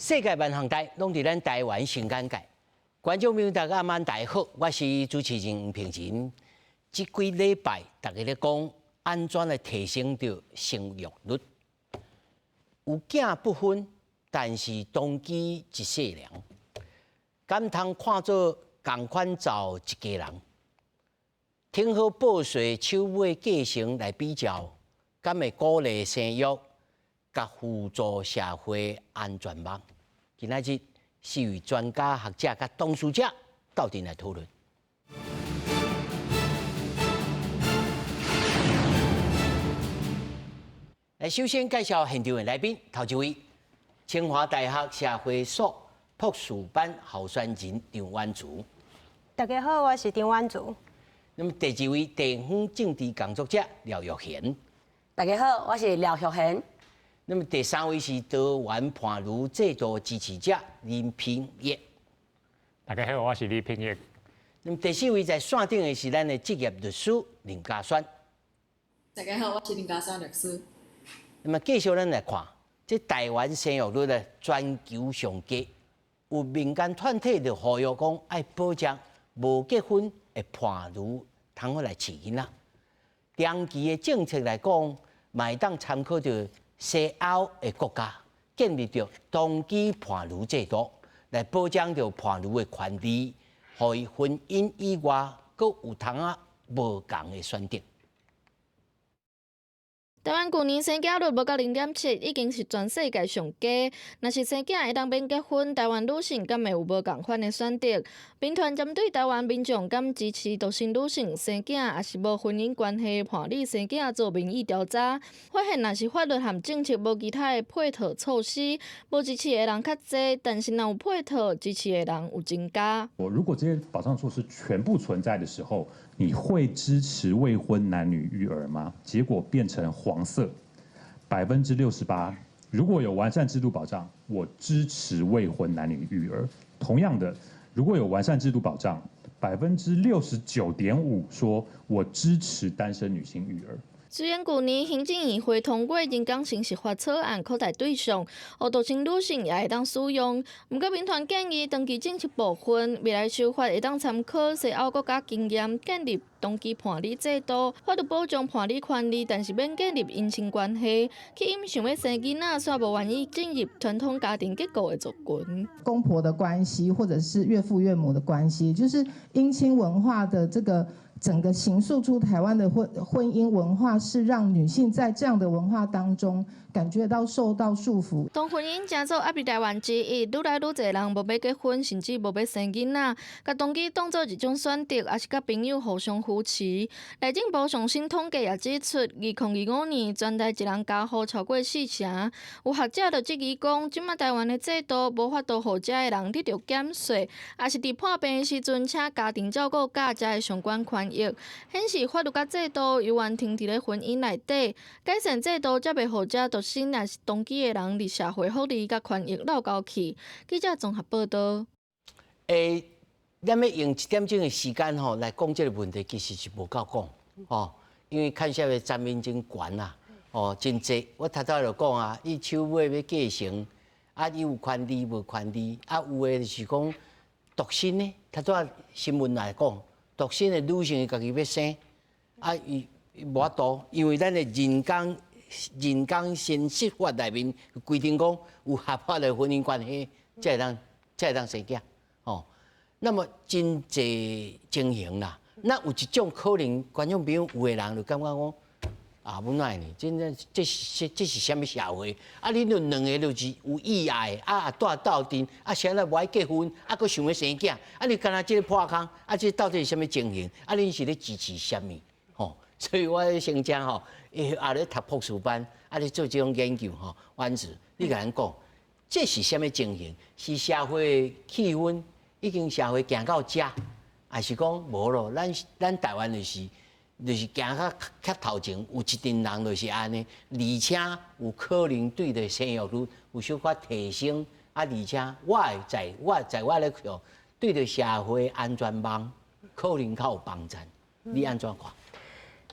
世界萬項代攏佇咱台灣新簡介。觀眾朋友大家晚大好，我是主持人吳平仁。這幾禮拜大家咧講按怎來提升著生育率？有囝不婚，但是同居一世人，敢通看做仝款造一家人？挺好報稅手尾繼承來比較，敢會鼓勵生育？佮輔助社會安全網？今仔日四位專家學者佮當事者鬥陣來討論。來，首先介紹現場的來賓，頭一位，清華大學社會所博士班候選人張婉慈。大家好，我是張婉慈。那麼第二位，地方政治工作者廖玉賢。大家好，我是廖玉賢。那麼第三位是多元伴侶制度支持者林品業。大家好，我是林品業。那麼第四位在線頂的是咱的執業律師林嘉軒。大家好，我是林嘉軒律師。那麼繼續咱來看，這台灣生育率咧全球上低，有民間團體就呼籲講愛保障無結婚的伴侶通好來飼囡仔。長期的政策來講，嘛會當參考著西歐的國家建立著同居伴侶制度，來保障著伴侶的權利，予伊婚姻以外，閣有通仔無仝的選擇。台灣舊年生囝率無到0.7，已經是全世界上低。若是生囝會當免結婚，台灣女性敢會有無仝款的選擇？民團針對台灣民眾敢支持獨身女性生囝，抑是無婚姻關係伴侶生囝做民意調查，發現若是法律和政策無其他的配套措施，無支持的人較濟，但是若有配套，支持的人有增加。我如果這些保障措施全部存在的時候，你會支持未婚男女育兒嗎？結果變成黃色，68%。如果有完善制度保障，我支持未婚男女育兒。同樣的，如果有完善制度保障，69.5%說我支持單身女性育兒。雖然舊年行政院會通過人工生殖法草案擴大對象，予獨身女性也會當使用。毋過民團建議長期政策部分，未來修法會當參考西歐國家經驗，建立同居伴侶制度，法律保障伴侶權利，但是免建立姻親關係。吸引想欲生囡仔，卻無願意進入傳統家庭結構的族群。公婆的關係，或者是岳父岳母的關係，就是姻親文化的這個。整個形塑出台灣的婚姻文化，是讓女性在這樣的文化當中感覺到受到束縛。當婚姻成做壓力來源之一，愈來愈濟人無欲結婚，甚至無欲生囡仔，共同居當做一種選擇，抑是佮朋友互相扶持。內政部上新統計也指出，2025年全台一人家戶超過四成。有學者就質疑講，這馬台灣的制度無法度予遮的人得著減稅，抑是佇破病的時陣請家庭照顧假遮的相關權益，顯示法律佮制度猶原停佇咧婚姻內底，改善制度才袂予遮獨身抑是同居的人佇社會福利佮權益落勾去。記者綜合報道。欸，咱欲用一點鐘的時間吼來講這個問題，其實是無夠講吼，因為牽涉的層面真懸啊，哦，真濟。我頭拄就講啊，你手尾欲繼承，啊，伊有權利無權利，啊，有的就是講獨身呢，頭拄新聞來講。獨身的女性伊家己欲生，啊，伊無法度，因為咱的人工生殖法內面規定講，有合法的婚姻關係，才會當生囝，吼。那麼真濟情形啦，那有一種可能，觀眾朋友有的人就感覺講，啊，無奈呢，真正這是啥物社會？啊，恁兩個就是有意愛，啊，蹛鬥陣，啊，啥來無愛結婚，啊，閣想欲生囝，啊，你敢若這個破空，啊，這到底是啥物情形？啊，恁是咧支持啥物？吼，所以我先講吼，伊後咧讀博士班，啊，咧做這種研究吼，婉慈，你共咱講，這是啥物情形？是社會氣氛已經社會行到遮，還是講無咯？咱台灣就是。就是行較較頭前，有一陣人就是按呢，而且有可能對著生育率有小可提升，啊，而且我在我咧看，對著社會安全網可能較有幫助。你按怎看？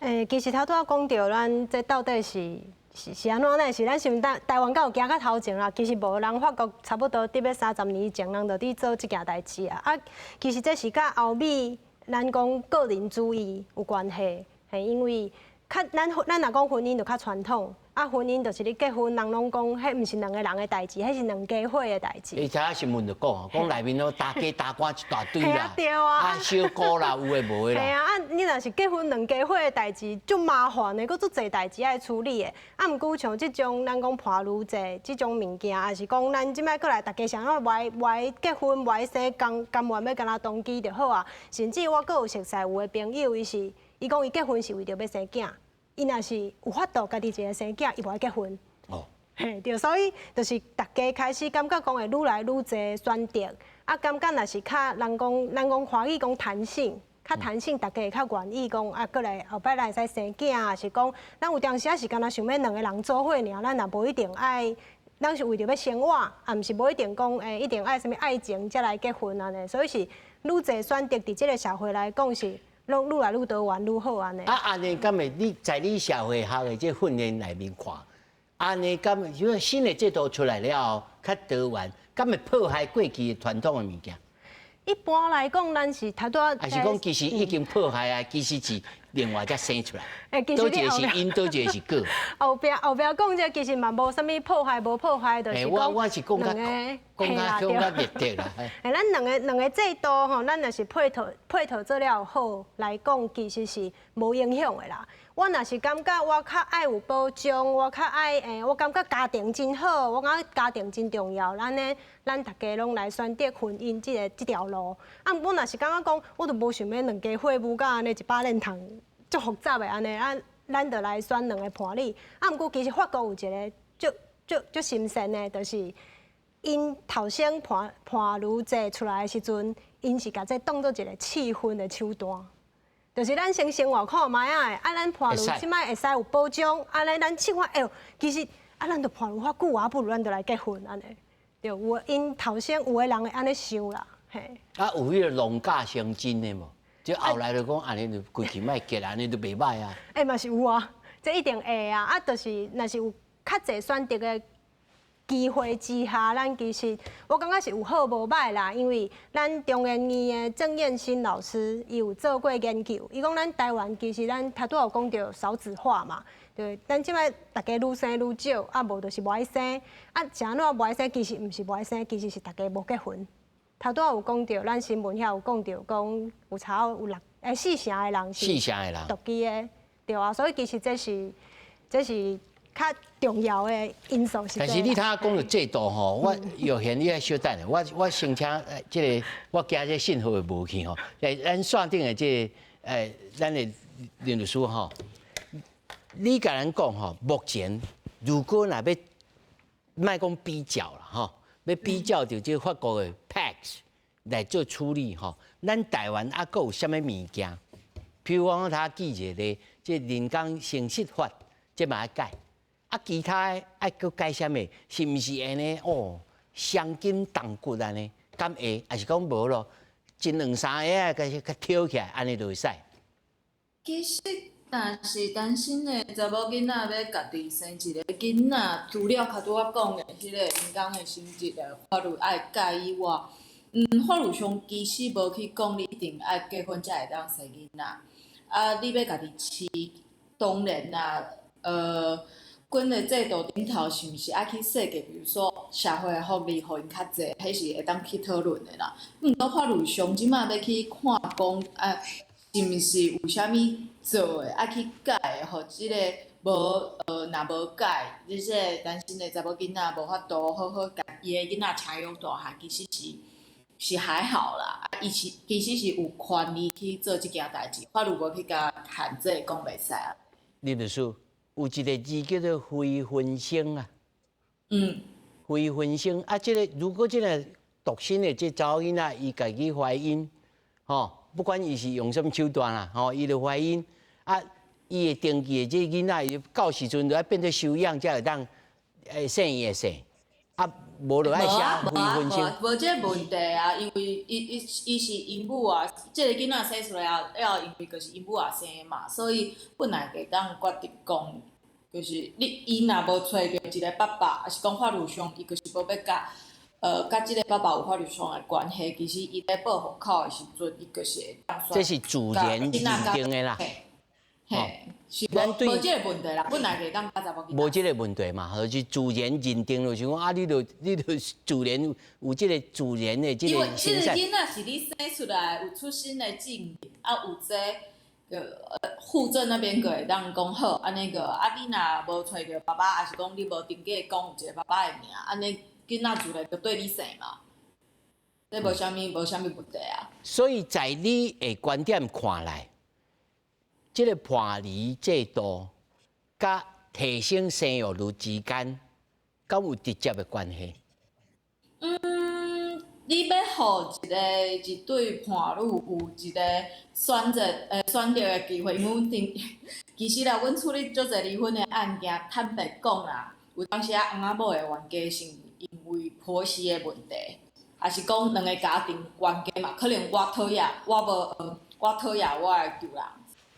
欸，其實頭拄仔講著，咱這到底是是按怎呢？是咱是毋台灣敢有行較頭前啦？其實無，人法國差不多佇欲30年前，人就佇做這件代誌啊。啊，其實這是佮歐美咱講個人主義有關係，係因為較咱若講婚姻就較傳統。啊，婚姻就是你結婚，人攏講，彼毋是兩個人的代誌，彼是兩家伙的代誌。伊頭新聞就講，講內面攏大家大官一大堆啦，對啊，啊小姑啦，有的無的啦。係啊，啊你若是結婚兩家伙的代誌，足麻煩的，閣足濟代誌愛處理的。啊，毋過像這種咱講伴侶制這種物件，抑是講咱這擺過來，大家想欲無愛無愛結婚，無愛生，甘願欲干焦同居就好啊。甚至我閣有熟似有的朋友，伊是伊講伊結婚是為著欲生囝。伊若是有法度家己一个生囝，伊無愛結婚。哦，嘿，對，所以就是大家開始感覺講會愈來愈濟選擇，啊，感覺若是較人講，咱講華語講彈性，較彈性，大家會較願意講啊，過來後擺咱會使生囝，抑是講咱有當時仔是干焦想欲兩个人做伙爾，咱也無一定愛，咱是為著欲生活，也毋是無一定講一定愛啥物愛情才來結婚按呢，所以是愈濟選擇佇這个社會來講是攏愈來愈多元愈好按呢。啊，按呢敢會你在你社會學的這訓練內面看，按呢敢會如果新的制度出來了後，較多元，敢會破壞過去的傳統的物件？一般來講，咱是頭拄仔，抑是講其實已經破壞啊，其實是另外才生出來。欸，佗一个是因，佗一个是果。後壁講這其實嘛無啥物破壞，無破壞，就是講我是講較講較講較熱的啦。欸，咱兩個制度吼，咱若是配套做了好來講，其實是無影響的啦。我若是感覺我較愛有保障，我較愛欸，我感覺家庭真好，我感覺家庭真重要。咱呢，咱大家攏來選擇婚姻這條路。啊，我若是感覺講，我就無想欲兩家伙母甲按呢一百練堂足複雜的按呢，啊，咱就來選兩个伴侶。啊，毋過其實法國有一个足足足新鮮的，就是𪜶頭先伴侶制出來的時陣，𪜶是共這當做一个試婚的手段。就是咱先生活看覓仔的，啊，咱伴侶這擺會使有保障，按呢咱試看，欸，其實啊，咱著伴侶較久啊，不如咱就來結婚按呢。對，有𪜶頭先有的人會按呢想啦，嘿。啊，有彼个弄假成真的無？就後來就講按呢就規氣莫結，按呢就袂䆀啊。欸，嘛是有啊，這一定會啊，啊，就是若是有較濟選擇的機會之下，咱其實我感覺是有好無䆀啦，因為咱中研院的鄭彥新老師伊有做過研究，伊講咱台灣其實咱頭拄有講著少子化嘛，對，咱這擺大家愈生愈少，啊無就是無愛生，啊是按怎無愛生？其實毋是無愛生，其實是大家無結婚。頭拄有講著，咱新聞遐有講著，講有差有六四成的人是四成的人獨居的，對啊，所以其實這是較重要的因素是。但是你頭講著制度吼，我有閒你愛小等下，我先請這个，我驚這信號會無去吼。咱線頂的這个，咱的林律師吼，你共咱講吼，目前如果若欲莫講比較啦吼，欲比較著這法國的 PACS 來做處理吼，咱台灣猶閣有啥物物件？譬如講我頭記一个，這人工生殖法，這嘛愛改。啊，其他的愛閣改啥物？是毋是按呢？哦，傷筋動骨按呢？敢會？抑是講無咯？一兩三个啊，共較挑起來，按呢就會使。其實，若是單身的查某囡仔欲家己生一个囡仔，除了較拄仔講的彼个人工的生殖的法律愛改以外，法律上其實無去講你一定愛結婚才會當生囡仔。啊，你欲家己飼，當然啦，阮的制度頂頭是毋是愛去設計？比如說社會的福利予𪜶較濟，彼是會當去討論的啦。毋過法律上這擺欲去看講，啊，是毋是有啥物做的愛去改的，予這个無若無改，這個單身的查某囡仔無法度好好共伊的囡仔飼養大漢，其實是還好啦。啊，伊是其實是有權利去做這件代誌，法律無去共限制，講袂使啊。林律師，有一个字叫做非婚生啊。非婚生啊，這个如果這个獨身的這查某囡仔，伊家己懷孕，吼，不管伊是用啥物手段啦，吼，伊就懷孕，啊，伊會登記的這个囡仔，伊到時陣就愛變做收養，才會當生伊會生，啊，無就愛寫非婚生。無這個問題啊，因為伊是𪜶母啊，這个囡仔生出來後，因為就是𪜶母啊生的嘛，所以本來會當決定講，就是你伊若無揣著一个爸爸，抑是講法律上伊就是無欲佮這個爸爸有法律上的關係，其實伊咧報戶口的時陣，伊就是會當這是自然認定的啦。嘿，是無無這個問題啦，本來就會當佮查某囡仔。無這個問題嘛，就是自然認定，就是講啊，你就自然有這個自然的這個現象。因為這個囡仔是你生出來有出生的證明，啊有這個戶政那邊閣會當講好，按呢個啊，你若無揣著爸爸，抑是講你無登記講有一個爸爸的名，按呢囡仔自然就對你姓嘛，這無啥物問題啊。所以在你的觀點看來，這個伴侶制度佮提升生育率之間，敢有直接的關係？嗯，你欲予一個一對伴侶有一個選擇的機會，因為阮頂其實啦，阮處理足濟離婚的案件，坦白講啦，有當時啊，翁仔某的冤家是因為婆媳的問題，抑是講兩个家庭冤家嘛，可能我討厭我無，我討厭我的丈人，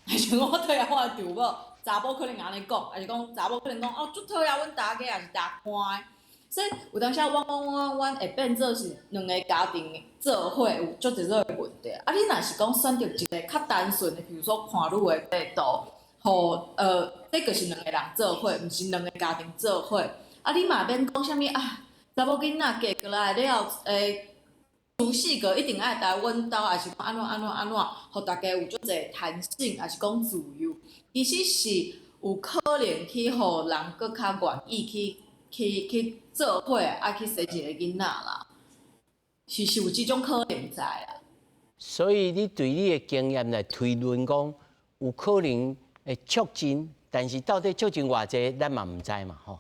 抑是我討厭我的丈母，查某可能按呢講，抑是講查某可能講哦，足討厭阮大家抑是大看的。所以有當時啊，往往往阮會變做是兩个家庭做伙有足濟個問題。啊，你若是講選擇一个較單純的，比如說伴侶的制度，予這個是兩个人做伙，毋是兩个家庭做伙。啊，你嘛免講啥物啊，查某囡仔嫁過來了，除四個一定愛來阮兜，抑是按怎按怎按怎，予大家有足濟彈性，抑是講自由，其實是有可能去予人閣較願意去做伙，啊去生一个囡仔啦，是有這種可能在啊。所以你對你的經驗來推論講，有可能會促進，但是到底促進偌濟，咱嘛毋知嘛，吼。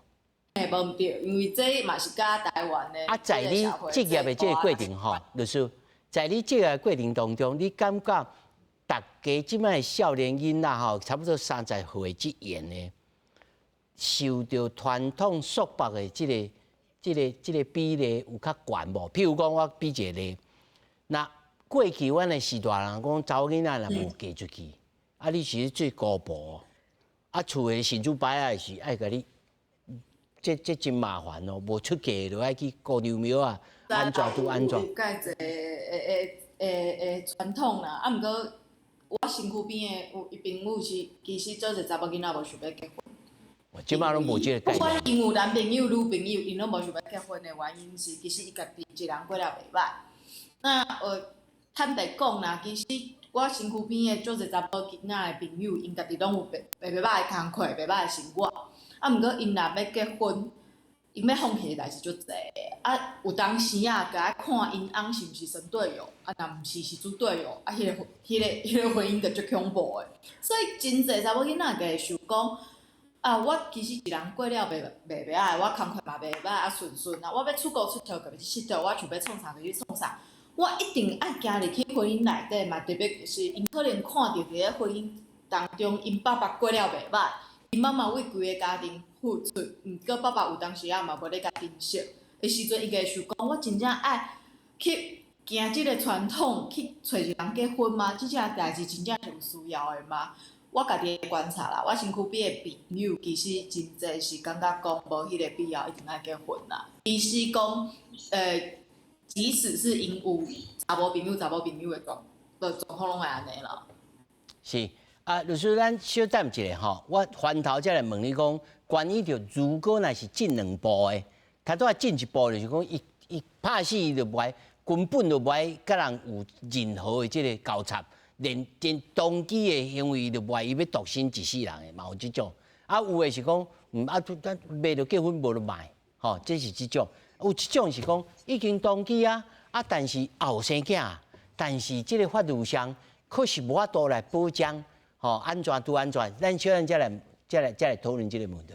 嘿，無毋對，因為這嘛是佮台灣的。啊，在你職業的這個過程吼，律師，在你職業的過程當中，你感覺大家這擺少年囡仔吼，差不多30歲之前的，受著傳統束縛的這個比例有較懸無？譬如講，我比一個例，那過去阮的時代人講，查某囡仔若無嫁出去，啊，你是做姑婆，啊，厝的神主牌仔是愛共你，這真麻煩哦，無出嫁就愛去姑娘廟啊，按怎拄按怎。有蓋濟的傳統啦，啊，毋過我身軀邊的有伊朋友是，其實做濟查某囡仔無想欲結婚。這擺攏無這個概念。不管𪜶有男朋友、女朋友，𪜶攏無想欲結婚的原因是，其實伊家己一人過了袂䆀。那坦白講啦，其實我身軀邊的足濟查某囡仔的朋友，𪜶家己攏有袂䆀的工課，袂䆀的生活。啊，毋過𪜶若欲結婚，𪜶欲放棄的代誌足濟。啊，有當時啊，閣愛看𪜶翁是毋是神隊友，啊，若毋是是豬隊友，啊，彼個婚姻就足恐怖的。所以真濟查某囡仔就會想講，啊，我其實一人過了袂䆀，我工課嘛袂䆀，啊順順啊，我欲出國𨑨迌，就欲去𨑨迌，我想欲創啥就去創啥。我一定愛行入去婚姻內底嘛，特別是𪜶可能看著佇咧婚姻當中，𪜶爸爸過了袂䆀，𪜶媽媽為規个家庭付出，毋過爸爸有當時仔嘛無咧共珍惜的時陣，伊就會想講，我真正愛去行這個傳統去揣一個人結婚嗎？這種代誌真正是有需要的嗎？我家己的觀察啦，我身軀邊的朋友其實真濟是感覺講無彼個必要一定愛結婚啦。其實講，即使是𪜶有查某朋友的狀況攏會按呢啦。是啊，律師，咱小等一下吼，我翻頭再來問你講，關於著如果若是進兩步的，他拄仔進一步就是講，伊拍死伊就無愛，根本就無愛佮人有任何的這個交叉。連同居的行為就無愛，伊欲獨身一世人的嘛有這種。啊，有的是講，啊，咱袂著結婚無就賣，吼，這是這種。有一種是講已經同居啊，啊，但是也有生囝，但是這個法律上確實無法度來保障，吼，按怎拄按怎，咱小等再來討論這個問題。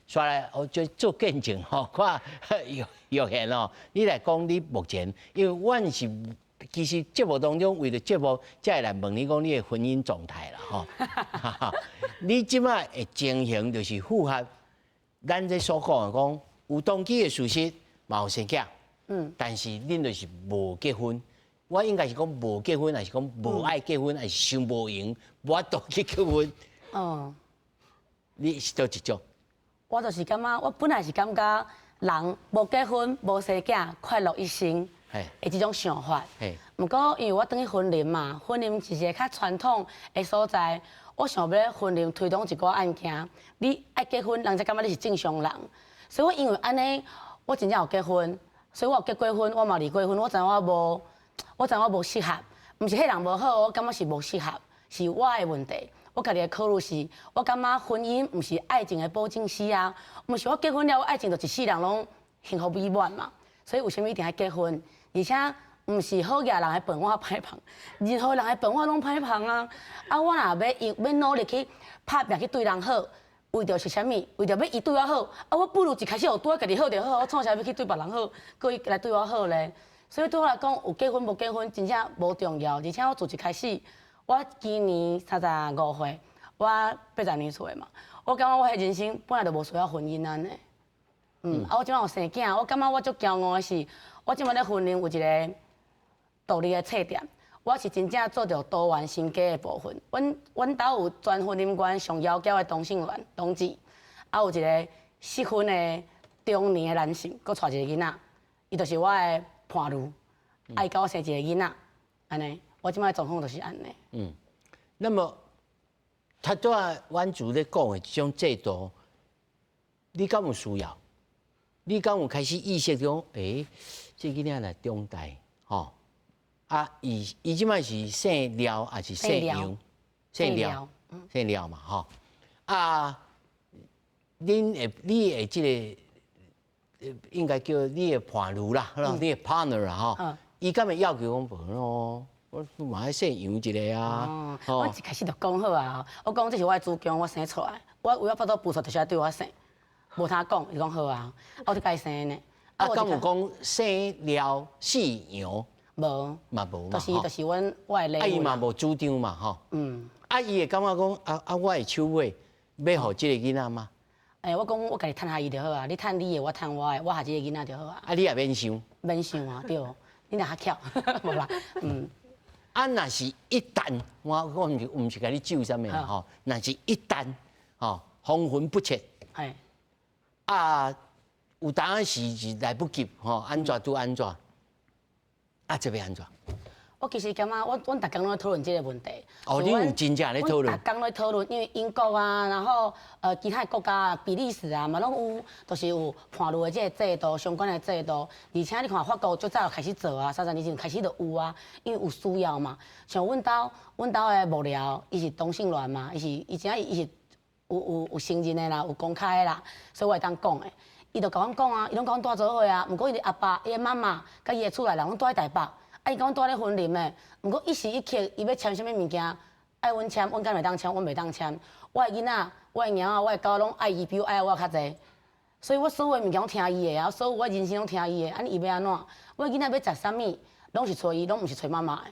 煞來我就做見證吼，看玉玉賢哦，你來講你目前，因為阮是。其實節目當中為著節目，才會來問你講你的婚姻狀態啦，吼。你這擺的情形就是符合咱這所講的講有同居的事實，嘛有生囝，但是恁就是無結婚。我應該是講無結婚，還是講無愛結婚，還是傷無閒，無法度去結婚？哦，你是佗一種？我就是感覺，我本來是感覺人無結婚無生囝快樂一生的這種想法。毋過因為我轉去雲林嘛，雲林是一個較傳統的所在，我想欲雲林推動一寡案件。你愛結婚，人才感覺你是正常人。所以我因為按呢，我真正有結婚，所以我有結過婚，我嘛離過婚，我知我無，我知我無適合，毋是彼人無好，我感覺是無適合，是我的問題。我家己的考慮是，我感覺婚姻毋是愛情的保證書啊，毋是我結婚了，我愛情就一世人攏幸福美滿嘛。所以為啥物一定愛結婚？而且毋是好額人的飯碗歹捧，任何人的飯碗攏歹捧啊！啊，我若欲欲努力去拍拚去對人好，為著是啥物？為著欲伊對我好，啊，我不如一開始就對我家己好就好，我創啥欲去對別人好，閣伊來對我好咧？所以對我來講，有結婚無結婚真正無重要。而且我自一開始，我今年35歲，我80年出的嘛，我感覺我的人生本來就無需要婚姻按呢。啊，我這擺有生囝，我感覺我足驕傲的是，我這擺咧雲林有一個獨立的冊店，我是真正做著多元成家的部分。阮兜有全雲林縣上枵嬌的同性戀同志，啊有一個適婚的中年的男性，閣帶一個囡仔，伊就是我的伴侶，啊伊佮我生一個囡仔，按呢，我這擺狀況就是按呢。嗯，那麼頭拄仔婉珠咧講的這種制度，你敢有需要？你敢有開始意識講，欸，這囡仔來長大，吼，啊，伊這擺是姓廖還是姓楊？姓廖，姓廖嘛，吼。啊，恁的你的這個應該叫你的伴侶啦，你的 partner 啦，吼。伊敢會要求講無咯？我嘛愛姓楊一個啊。我一開始就講好啊，我講這是我的主張，我生出來，我有法度哺出就是愛對我姓。無通講，伊講好啊，我就共伊生呢。啊，敢有講姓廖姓楊？無，嘛無嘛，就是阮我的禮啊，伊嘛無主張嘛，吼。啊，伊會感覺講啊，我的手尾欲予這个囡仔嗎？欸，我講我家己趁予伊就好啊，你趁你的，我趁我的，我予這个囡仔就好啊。啊，你也免想。免想啊，對，你若較巧，無啦，嗯。啊，若是一旦我毋是共你咒啥物啦吼，若是一旦吼風雲不測。啊，有當時是來不及吼，按怎拄按怎，啊，這欲按怎？我其實感覺，阮逐工攏咧討論這個問題。哦，你有真正咧討論？逐工咧討論，因為英國啊，然後其他的國家啊，比利時啊，嘛攏有，就是有伴侶的這個制度，相關的制度。而且你看法國足早就開始做啊，30年前開始就有啊，因為有需要嘛。像阮兜的幕僚，伊是同性戀嘛，伊是伊真正伊是有承認的啦，有公開的啦，所以我會當講的。伊就共阮講啊，伊攏共阮蹛做伙啊。毋過伊的阿爸、伊的媽媽佮伊的厝內人攏蹛佇台北，啊，伊共阮蹛咧雲林的。毋過一時一刻，伊欲簽啥物物件，愛阮簽，阮敢會當簽？阮袂當簽。我的囡仔、我的貓仔、我的狗攏愛伊比愛我較濟，所以我所有的物件攏聽伊的啊，所有我人生攏聽伊的。按呢伊欲按怎？我的囡仔欲食啥物，攏是揣伊，攏毋是揣媽媽的。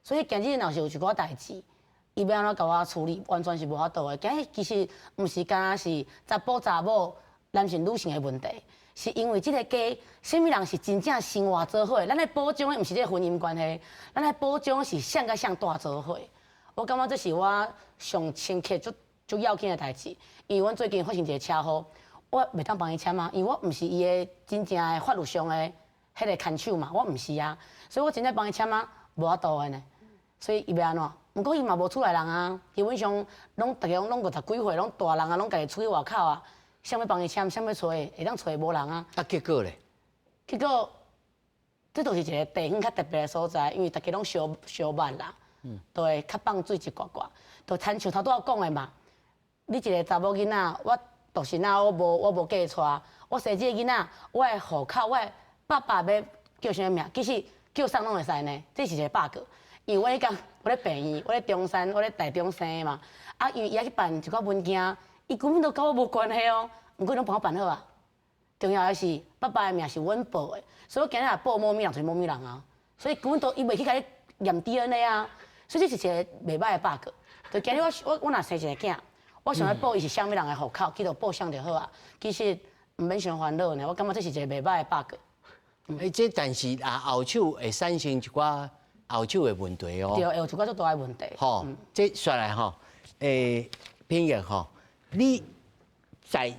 所以今日若是有一寡代誌，伊欲按怎共我處理，完全是無法度的。今日其實毋是干焦是查埔查某、男性女性的問題，是因為這個家，啥物人是真正生活做伙。咱咧保障的毋是這個婚姻關係，咱咧保障的是誰佮誰蹛做伙。我感覺這是我上深刻、足足要緊的代誌。因為阮最近發生一個車禍，我袂當幫伊簽啊，因為我毋是伊的真正的法律上的彼個牽手嘛，我毋是啊，所以我真正幫伊簽啊，無法度的呢。所以伊欲按怎？毋過伊嘛無厝內人啊，基本上攏逐家攏50幾歲，攏大人啊，攏家己出去外口啊，誰欲幫伊簽，誰欲揣，會當揣無人啊。啊，結果咧？結果，這就是一個地方較特別的所在，因為逐家攏相相捌啦，都會較放水一寡寡。就親像頭拄仔講的嘛，你一個查某囡仔，我獨身仔，我無嫁娶，我生這個囡仔，我的戶口，我的爸爸欲叫啥物名？其實叫啥攏會使呢，這是一個 bug。因為我彼工我咧病院，我咧中山，我咧台中生的嘛。啊，因為伊愛去辦一寡文件，伊根本都佮我無關係哦。毋過攏幫我辦好啊。重要的是，爸爸的名是阮報的，所以我今日若報某物人就是某物人啊。所以根本都伊袂去共你驗 DNA 啊。所以這是一個袂䆀的 bug。就今日我若生一個囝，我想欲報伊是啥物人的戶口，去就報啥就好啊。其實毋免傷煩惱呢，我感覺這是一個袂䆀的 bug。欸，這但是啊，後手會產生一寡後手的問題哦。對，會有一寡足大的問題。吼，這煞來吼，欸，品義吼，你在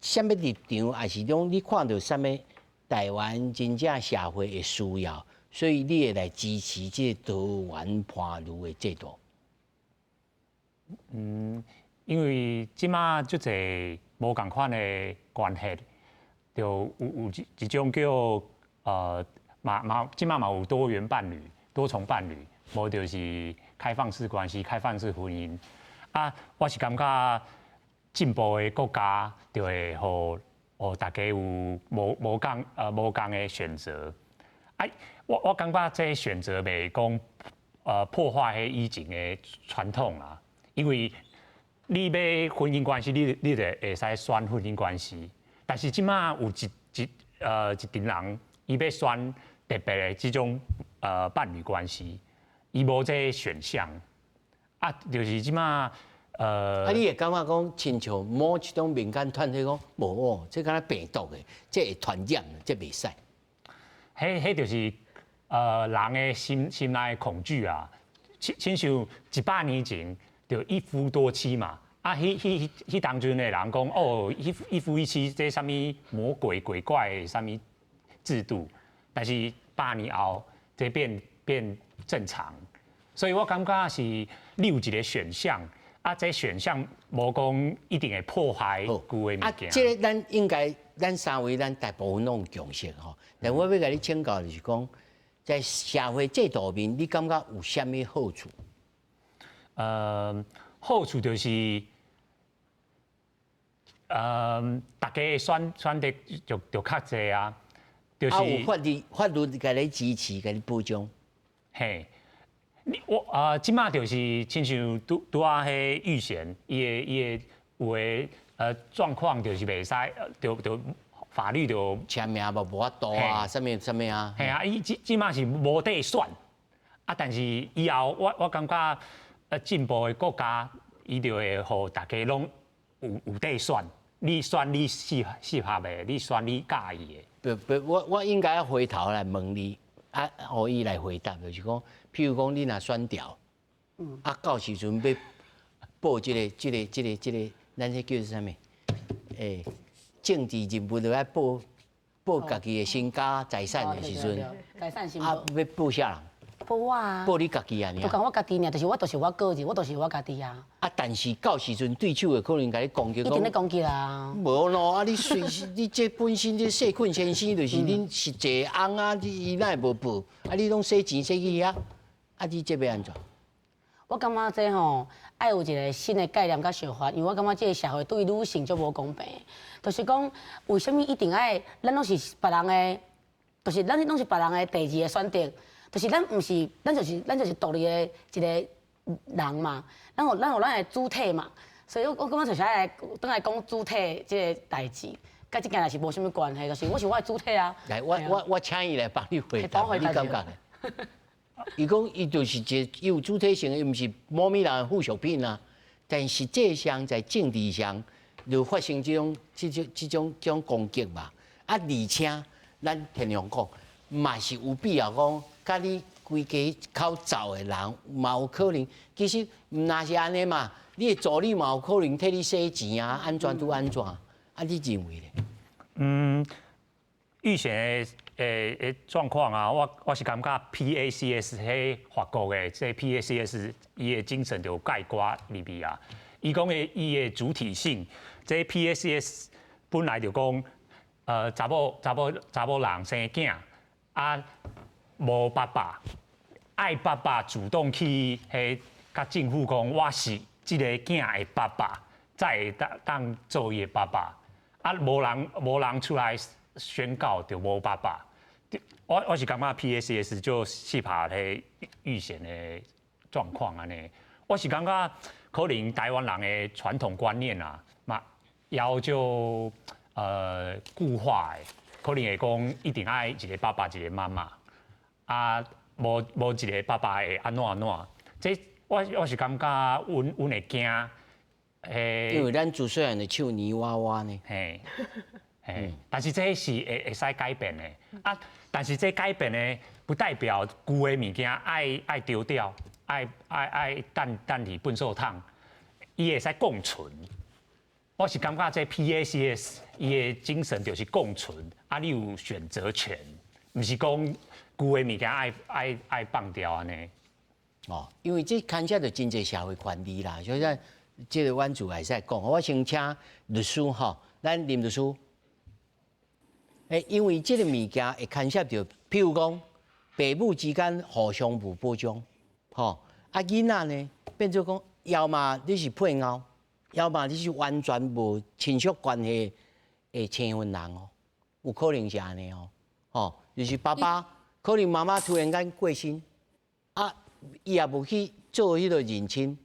啥物立場，抑是講你看著啥物台灣真正社會的需要，所以你會來支持這個多元伴侶的制度？嗯，因為這馬足濟無仝款的關係，就有一種叫嘛嘛，這馬嘛有多元伴侶、多重伴侶，無就是開放式關係、開放式婚姻。啊，我是感覺進步的國家就會予大家有無仝的選擇。啊，我感覺這選擇袂講破壞彼以前的傳統啊，因為你欲婚姻關係，你就會使選婚姻關係，但是這馬有一陣人，伊欲選特別的這種伴侶關係，伊無這個選項，啊，就是這馬。啊，你會感覺講，親像某一種民間團體講，無哦，這敢若病毒的，這會傳染，這袂使。彼就是人的心內恐懼啊，親像100年前就一夫多妻嘛，啊，彼當陣的人講，哦，一夫一妻這啥物魔鬼鬼怪的啥物制度，但是百年後這變正常，所以我感覺是你有一個選項。啊，這選項無講一定會破壞舊的物件。啊，這個咱應該，咱三位咱大部分攏有共識吼。但我欲共你請教就是講，在社會制度面，你感覺有啥物好處？好處就是，大家選擇就較濟啊。就是啊，有法律共你支持，共你保障。嘿。你我啊，這馬就是親像拄拄仔彼玉賢，伊的有的狀況就是袂使，就法律就簽名無法度啊，啥物啥物啊？嘿啊，伊這馬是無得選，啊，但是以後我感覺進步的國家，伊就會予大家攏有得選，你選你適合的，你選你佮意的。不不，我應該要回頭來問你，啊，予伊來回答，就是講，譬如講，你若選調，啊，到時陣欲報這個，咱這叫做啥物？政治人物就愛報家己的身家財產的時陣，財產申啊，報欲報啥人？報我啊，報你家己啊，就講我家己爾，就是我就是我個人，我就是我家己啊。啊，但是到時陣對手會可能共你攻擊，一定咧攻擊啦。無咯，啊，你隨時你這本身這細菌先生就是恁實際翁啊，你伊哪會無報？啊，你攏洗錢洗去遐，啊，你這欲按怎？我感覺這吼愛有一個新的概念佮想法，因為我感覺這個社會對女性足無公平，就是講為啥物一定愛咱攏是別人的，就是咱攏是別人的第二個選擇，就是咱毋是，咱就是獨立的一個人嘛，咱有咱的主體嘛，所以我感覺就是愛來轉來講主體這個代誌，佮這件代誌無啥物關係，就是我是我的主體啊。來，我請伊來幫你回答，你感覺呢？伊講伊就是一個伊有主體性，伊毋是某物人的附屬品啊。但實際上在政治上就發生這種攻擊嘛。啊，而且咱天良講嘛是有必要講，佮你規家口罩的人嘛有可能，其實毋若是按呢嘛，你的助理嘛有可能替你洗錢啊，按怎拄按怎，啊，你認為咧？嗯，玉賢的狀況啊，我是感覺 PACS 彼法國的這 PACS 伊的精神就概括入去啊。伊講的伊的主體性，這 PACS 本來就講，查某人生囝啊，無爸爸，愛爸爸主動去彼共政府講，我是這个囝的爸爸，才會當做伊的爸爸。啊，無人出來宣告就無爸爸。我是感覺 PACS 就適合彼玉賢的狀況按呢。我是感覺可能台灣人的傳統觀念啊，嘛要就固化的，可能會講一定愛一個爸爸一個媽媽，啊，無一個爸爸會按怎按怎。這我是感覺阮會驚。因為咱自細漢就唱泥娃娃呢。嘿，嘿，但是這是會使改變的啊！但是這改變的不代表舊的物件愛丟掉，愛擲佇糞掃桶，伊會使共存。我是感覺這 PACS 伊的精神就是共存，啊，你有選擇權，毋是講舊的物件愛放掉按呢。哦，因為這牽涉著真濟社會權利啦，所以咱這個阮就會使講。我先請律師吼，咱林律師。因為這個物件會牽涉著，譬如講，爸母之間互相無保障，吼，啊囡仔呢變做講，要麼你是配偶，要麼你是完全無親屬關係的生分人哦，有可能是按呢哦，吼，就是爸爸可能媽媽突然間過身，啊，伊也無去做彼個認親，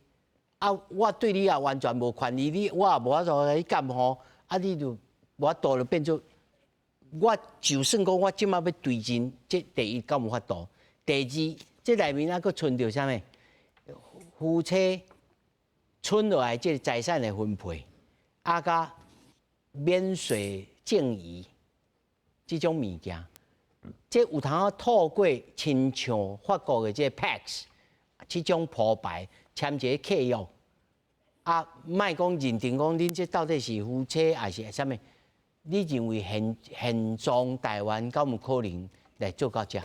啊，我對你也完全無權利，你我也無法度來監護，啊，你就無法度就變做。我就算講，我這馬欲追認，這第一敢有法度？第二，這內面猶閣存著啥物？夫妻剩落來這個財產的分配，啊，佮免稅贈與這種物件，這有通透過親像法國的這個 PACS 這種鋪排簽一個契約，啊，莫講認定講恁這到底是夫妻還是啥物？你認為現狀台灣敢有可能來做到這？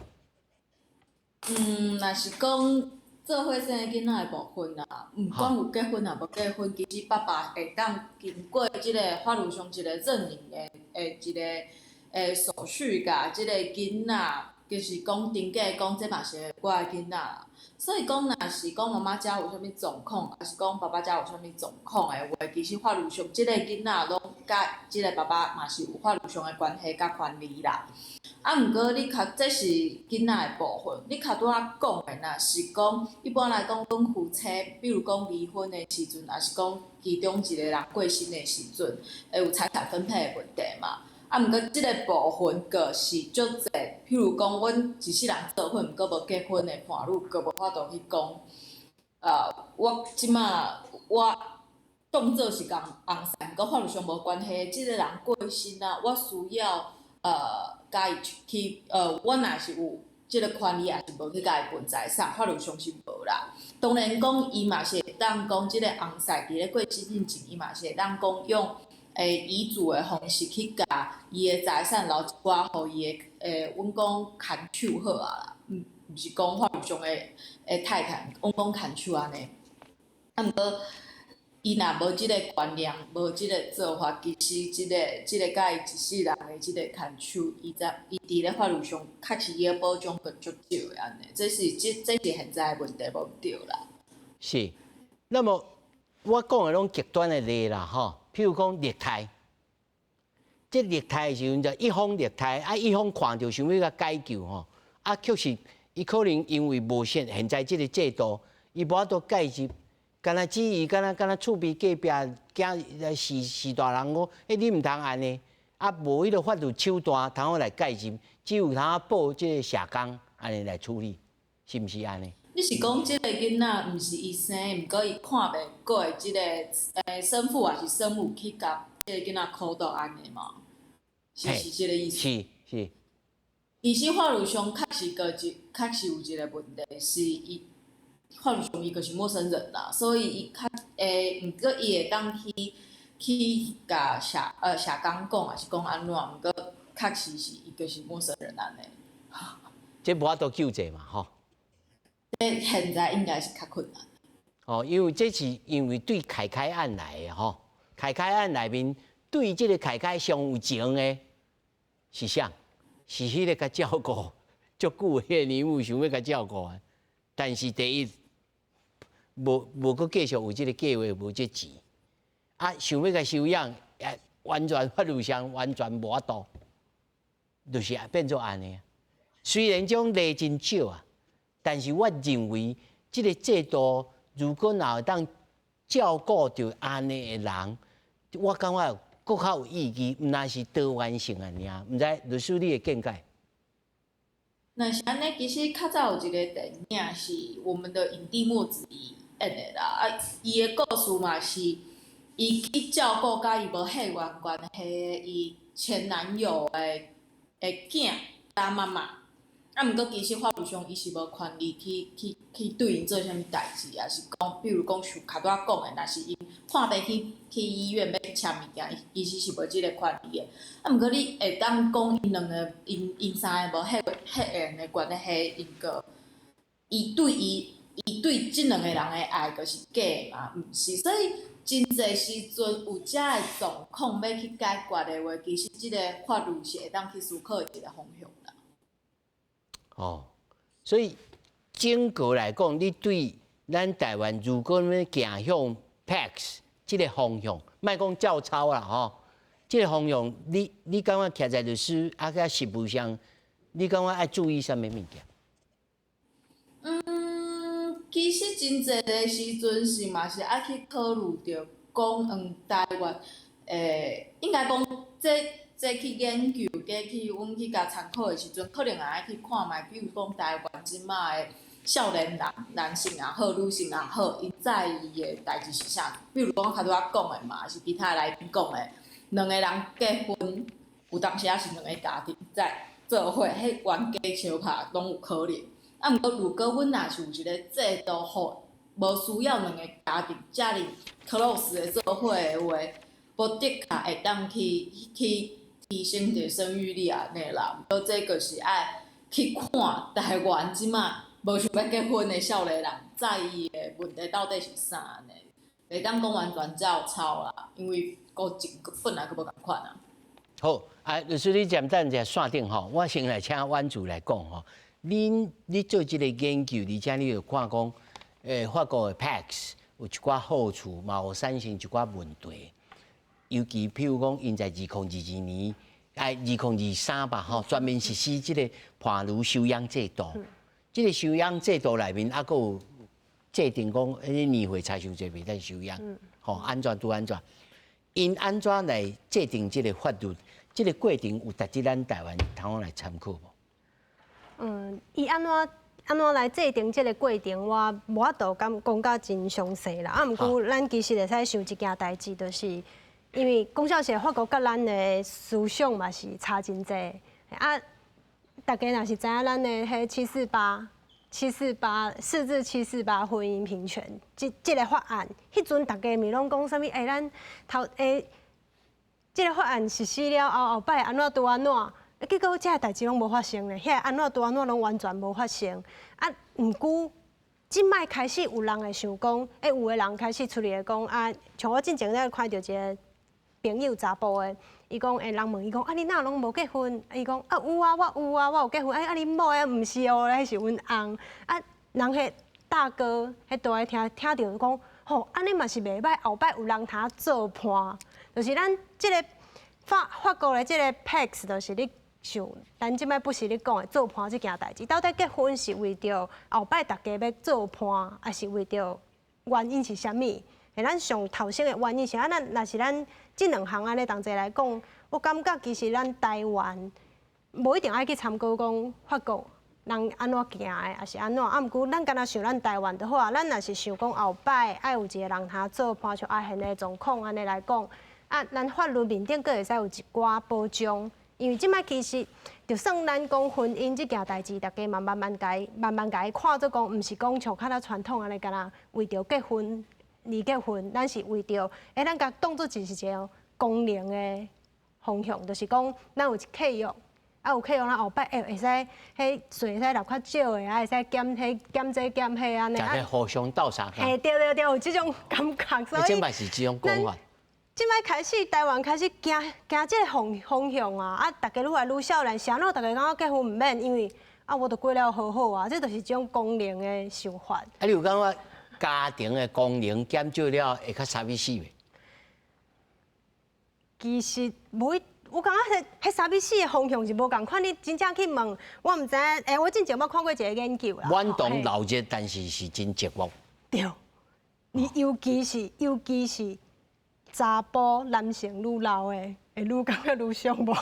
嗯，若是講做伙生的囡仔的部分啊，毋管有結婚抑無結婚，其實爸爸會當經過這個法律上一個認領的一個手續，共這個囡仔，就是講登記講這嘛是我的囡仔。所以講，若是講媽媽遮有啥物狀況，抑是講爸爸遮有啥物狀況的話，其實法律上這個囡仔攏佮這個爸爸嘛是有法律上的關係佮權利啦。啊，毋過你較這是囡仔的部分，你較拄仔講的若是講一般來講，阮夫妻，比如講離婚的時陣，抑是講其中一個人過身的時陣，會有財產分配的問題嘛。啊，毋過這個部分閣是足濟，譬如講，阮一世人做伙，毋過無結婚的伴侶，閣無法度去講。我這馬我當做是共翁婿，毋過法律上無關係。這個人過身啊，我需要共伊去我若是有這個權利，抑是無去共伊分財產，法律上是無啦。當然講，伊嘛是會當講，這個翁婿佇咧過身進前，伊嘛是會當講用遺囑的方式去共伊的財產留一寡，予伊的阮講牽手好啊啦，毋是講法律上的太太，阮講牽手按呢。啊，毋過伊若無這個觀念，無這個做法，其實這個佮伊一世人的這個牽手，伊在伊佇咧法律上確實伊的保障閣足少的按呢。這是現在的問題，無毋對啦。是，那麼我講的攏極端的例啦，吼。譬如講虐待，這虐待的時陣就一方虐待，啊一方看著想欲共解救吼，啊確實伊可能因為無現在這個制度，伊無法度介入，敢若只伊敢若厝邊隔壁囝是是大人講，欸你毋通按呢，啊無彼個法律手段通好來介入，只有通報這個社工按呢來處理，是毋是按呢？你是講這個囡仔毋是伊生，毋過伊看袂過的這個生父抑是生母去共這個囡仔苦毒按呢嗎？是這個意思？是是。其實法律上確實閣一確實有一個問題，是伊法律上伊就是陌生人啦，所以伊較毋過伊會當去共社工講，抑是講按怎，毋過確實是伊就是陌生人按呢。這無法度救濟嘛，吼。這現在應該是較困難。哦，因為這是因為對凱凱案來的吼，凱凱案內面對這個凱凱上有情的是啥？是彼個共照顧足久的彼個娘母想欲共照顧的，但是第一無閣繼續有這個計劃，無這錢，啊，想欲共收養，也完全法律上完全無法度，就是變做按呢。雖然這種例真少啊，但是我認為這個制度如果若會當照顧著按呢的人，我感覺閣較有意義，毋但是多元性按呢，毋知律師你的見解？若是按呢，其實較早有一個電影是我們的影帝莫子儀演的啦，啊，伊的故事嘛是，伊去照顧佮伊無血緣關係的伊前男友的囝佮媽媽，啊，毋過其實法律上伊是無權利去去去對𪜶做啥物代誌，抑是講，比如講像較拄仔講的，若是𪜶看病去去醫院欲去簽物件，伊其實是無這个權利的。啊，毋過你會當講𪜶兩个，𪜶𪜶三个無血血緣的關係，𪜶個伊對伊伊對這兩个人的愛，就是假的嘛？毋是，所以真濟時陣有遮的狀況欲去解決的話，其實這个法律是會當去思考的一个方向啦。哦，所以整個來講，你對咱台灣如果欲行向 PACS 這个方向，莫講照抄啦吼，這个方向，你你感覺徛在律師啊，佮實務上，你感覺愛注意啥物物件？嗯，其實真濟的時陣是嘛是愛去考慮著講，台灣，應該講這這去研究，加去阮去共參考的時陣，可能也愛去看覓，比如講台灣這馬的少年人，男性也好，女性也好，𪜶在意的代誌是啥？比如講較拄仔講的嘛，是其他來賓講的，兩个人結婚，有當時仔是兩个家庭在做伙，彼冤家相拍攏有可能。啊，毋過如果阮若是有一個制度，予無需要兩个家庭遮爾 close 的做伙的話，無的確會當去去提升著生育率按呢啦。毋過這個是愛去看台灣這馬無想欲結婚的少年人在意的問題到底是啥按呢？袂當講完全照抄啦，因為國情本來就無仝款啊。好，啊，律師你暫等一下線頂吼，我先來請婉珠來講吼。恁你做這个研究，而且你有看講，法國的 PACS 有一寡好處，嘛有產生一寡問題。尤其譬如講，𪜶在2022年，哎，2023吧，吼，全面實施這个伴侶收養制度。這个收養制度內面，猶閣有制定講，彼年歲差傷濟袂當收養，吼，按怎拄按怎？𪜶按怎來制定這个法律？這个過程有值得咱台灣通來參考無？嗯，伊按怎按怎來制定這个過程，我無法度講講甲真詳細啦。啊，毋過咱其實會使想一件代誌，就是因為講實在，法國佮咱的思想嘛是差真濟。啊，大家若是知影咱的彼七四八、七四八、釋字七四八婚姻平權這這个法案，彼陣大家咪攏講啥物？欸，咱頭欸，這个法案實施了後，後擺按怎拄按怎？結果這个代誌攏無發生咧，彼个按怎拄按怎攏完全無發生。啊，毋過這擺開始有人會想講，欸，有的人開始出來講啊，像我進前咧看著一个朋友查埔的，伊講，欸，人問伊講，啊，你哪攏無結婚？伊講，啊，有啊，我有啊，我有結婚。啊，啊，恁某的毋是哦，彼是阮翁。啊，人彼大哥彼蹛聽聽著講，吼，按呢嘛是袂䆀，後擺有人通做伴，就是咱這个法法國的這个 PACS，就是咧想，咱這擺不是咧講的做伴這件代誌，到底結婚是為著後擺大家欲做伴，抑是為著原因是啥物？欸，咱上頭先的原因是啊，咱若是咱這兩項按呢同齊來講，我感覺其實咱台灣無一定愛去參考講法國人按怎行的，抑是按怎？啊，毋過咱敢若想咱台灣就好啊。咱若是想講後擺愛有一个人通做伴，像阿賢的狀況按呢來講，啊，咱法律面頂閣會使有一寡保障。因為這擺其實就算咱講婚姻這件代誌，大家嘛慢慢共慢慢共伊看做講，毋是講像較早傳統按呢，敢若為著結婚而結婚，咱是為著，欸，咱共當做是一个功能的方向，就是講咱有一契約，啊有契約，咱後擺會會使彼稅會使納較少的，啊會使減彼減這減彼按呢。大家互相鬥相共。嘿，對對對，有這種感覺，所以。這擺是這種講法。這擺開始台灣開始行行這個方方向啊！啊，大家愈來愈少年，啥物大家感覺結婚毋免，因為啊，我都過了好好啊，這就是一種功能的想法。啊，你有感覺家庭的功能減少了會較三米死袂？其實無，我感覺彼彼三米死的方向是無仝款。你真正去問，我毋知影。欸，我之前捌看過一个研究啦。滿堂鬧熱，但是是真寂寞。對，你尤其是尤其是。查埔男性愈老的，會愈感覺愈寂寞，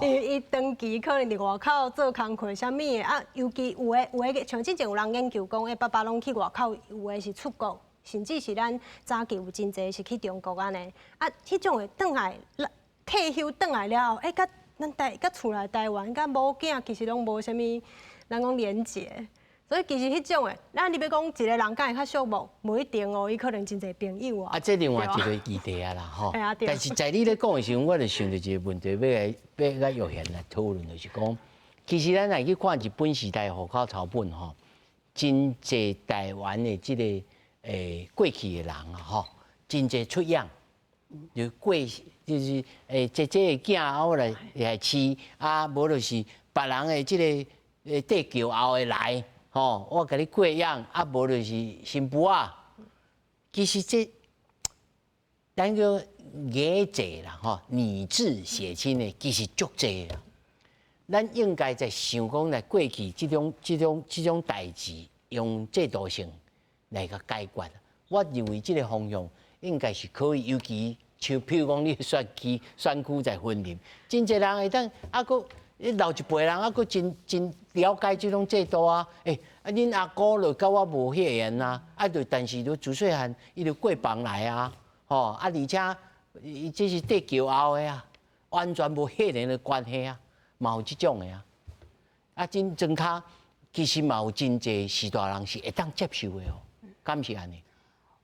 因為伊長期可能佇外口做工課啥物的啊，尤其有的有的像之前有人研究講，欸，爸爸攏去外口，有的是出國，甚至是咱早期有真濟是去中國按呢，啊，彼種的轉來退休轉來了後，欸，佮咱台佮厝內台灣佮某囝其實攏無啥物，咱講連結。所以其實彼種的，咱你欲講一個人敢會較寂寞，無一定哦，伊可能真濟朋友啊。啊，這另外一個議題啊啦，吼。啊，對。但是在你咧講的時陣，我就想著一個問題，欲來欲共玉賢來討論，就是講，其實咱來去看日本時代戶口抄本吼，真濟台灣的這個過去的人啊，吼，真濟出養，就過就是姐姐的囝啊，我來來飼啊，無就是別人的這個綴轎後的來。吼，我共你過養，啊，無就是新婦仔。其實這咱叫擬制啦，吼，擬制血親的其實足濟啦。咱應該在想講來過去這種代誌，用制度性來共解決。我認為這個方向應該是可以，尤其像譬如講你選區選區在雲林，真濟人會當啊，閣老一輩人啊，閣真真了解這種制度啊。啊，恁阿姑就佮我無血緣啊，啊，就但是就自細漢伊就過房來啊，吼啊，而且伊這是綴轎後的啊，完全無血緣的關係啊，嘛有這種的啊。啊，真莊跤其實嘛有真濟序大人是會當接受的哦，敢是按呢？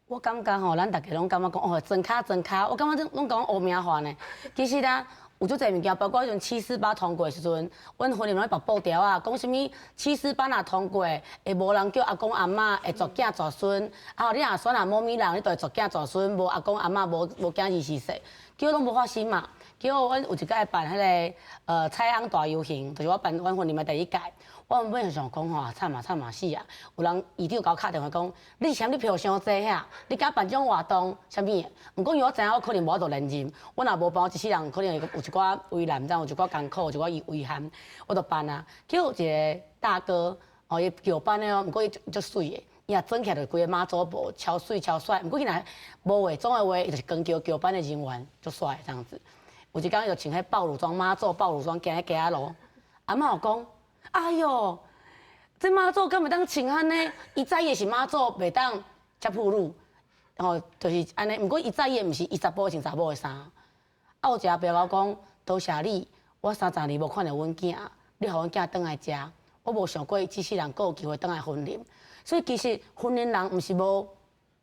我感覺吼，咱逐家攏感覺講哦，莊跤莊跤，我感覺攏講烏名話呢。其實啊，有足濟物件，包括彼陣七四八通過的時陣，阮婚姻攏縛布條啊，講啥物七四八若通過，會無人叫阿公阿嬤，會絕囝絕孫。啊，你若選若某物人，你就會絕囝絕孫，無阿公阿嬤，無無囝兒婿婿，結果攏無發生嘛。結果阮有一擺辦彼个彩翁大遊行，就是我辦阮婚姻的第一屆。我原本想講吼，慘啊慘啊死啊！有人議長共我敲電話講，你是啥物票傷濟遐？你敢辦這種活動？啥物的？毋過因為我知影我可能無法度連任，我若無辦，我一世人可能會有一寡為難，知影有一寡艱苦，有一寡遺憾，我就辦啊。結果有一個大哥，哦，伊轎班的哦，毋過伊足媠的，伊若裝起來就規个媽祖婆，超媠超帥。毋過伊若無化妝的話，伊就是光橋轎班的人員，足帥這樣子。有一工伊就穿彼暴露裝，媽祖暴露裝，行咧街仔路，阿嬤有講。哎喲，這媽祖敢會當穿按呢？伊知伊是媽祖，袂當遮暴露，吼，就是按呢。毋過伊知伊毋是伊查埔穿查某的衫。啊，有一個阿伯共我講，多謝你，我30年無看著阮囝，你予阮囝轉來遮，我無想過這世人閣有機會轉來雲林。所以其實雲林人毋是無